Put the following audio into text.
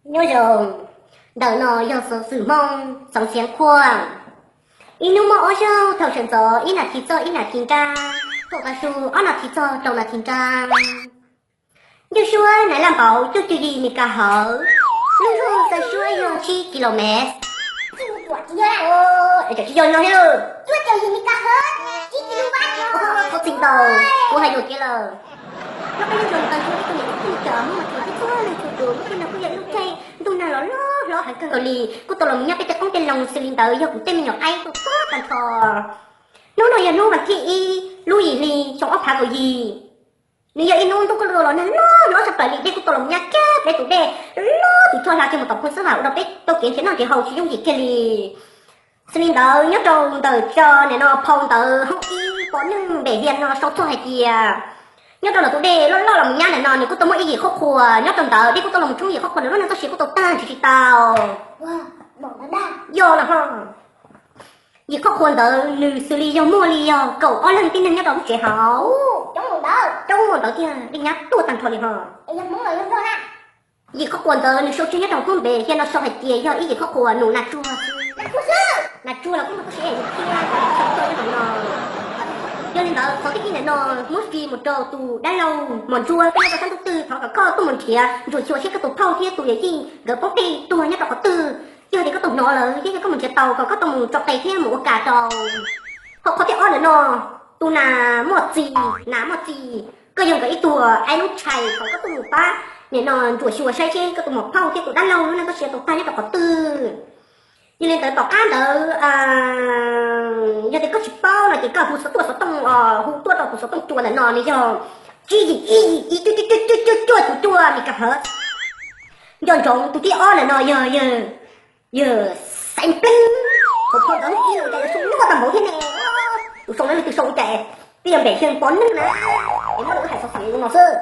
Nyob zoo, ntawm no yog xov xwm Hmoob Txoov Xeev Khuam. Ib hnub muaj ob zaug, thaum sawv ntxov ib nas this txog ib nas this nrab, thaum tav su ob nas this txog rau nas this nrab. Ncauj suab naiv laj npaum cuaj caum yim mis kas hawv, lub nroog txaj suab yog tsib kilomev. Tsis yog no thiab lauj. Thov txim ntau, kuv hais yuam kev lawm. Lub qab nyob zoo ntawd, tib tug niam txiv tub tub muaj txhua leej txhua tus, lub caij no kuj yog ib lub caij ntuj nag los loj hlob heev kawg nkaus li, kuj tau los mus nyob peb tej qoob tej loo xws li ntawd yog kuv tej me nyuam qaib tuaj tuaj tag nrho. Hnub no yog hnub vas thib ib lub yim hli xyoo ob phav kaum yim. Nws yog ib hnub ntuj kuj los nag loj hlob tshaj plaws li, dej kuj tau los mus nyab kiag peb tus dej loj tim Thoj Hla kiag mus tom Phooj Xwb Vam ua rau peb tau kev nrhiav noj nrhiav haus tsis yooj yim kiag li. Xws li ntawd nyob rau ntawm tso nim no phau ntawv hoob ib pov neeg npem hias no sau txog hais tias nyob rau ntawm tus dej loj loj los mus nyab ntawm no nws kuj tau muaj ib yim qhuab qhuas nyob rau ntawd, dej kuj tau los mus tshoob yim qhuab qhuas ntawd, lub neej txoj sia kuj tau tag nrho tsis tau. Yog los ho, yim qhuab qhuas ntawd nws xws li yog muaj li yog kaum ob leeg tib neeg nyob rau lub tsev hauv. Coob mus ntawd tiag, dej nyab tuaj tag nrho li ho. Yim qhuab qhuas ntawd nws sau tseg nyob rau hoob npem hias no sau hais tias yog ib yim qhuab qhuas num nas tsuag. Nas tsuag los kuj muaj txoj sia nyob rau no. Yog li ntawd qhov thib ib ntawm no muab fij mus rau tus dab laug Mos Ntsuab, koj nyob rau sab ntuj twg thov kom koj tuaj mus nrhiav ntsuam xyuas seb koj tus phauj thiab tus yawm yij nkawd poob qij tuag nyob rau qhov twg. Yog tias koj tau hnov lawm thiab yog koj mus nrhiav tau kom koj tuaj mus tso qe thiab mus ua kas rau. Ho qhov thib ob ntawm no, tus nas muaj txis, nas muaj txis, koj yog nkawd ib tug aib lub tshais kom koj tuaj mus pab nim no ntsuam xyuas saib seb koj tus muam phauj thiab tus dab laug lub neej txoj sia tau tag nyob rau qhov twg. Yog li ntawd tom qab ntawd, yog tias koj tsis paub no ces koj hu xov tuaj xov tooj os, hu tuaj rau tus xov tooj cua ntawm no nws yog tsib yim ib yim ib cuaj cuaj cuaj cuaj cuaj cuaj cuaj mis kas hawv. Nco ntsoov tus thib ob ntawm no yog yawg Xaiv Pleeb, tus phauj ntawd ib lus cas yuav sau luaj tag npaum thiab ne. Tus sau ntawd leej twg sau cas twb yog npem hias pov neeg na, es muab lawv hais xov xwm no xwb.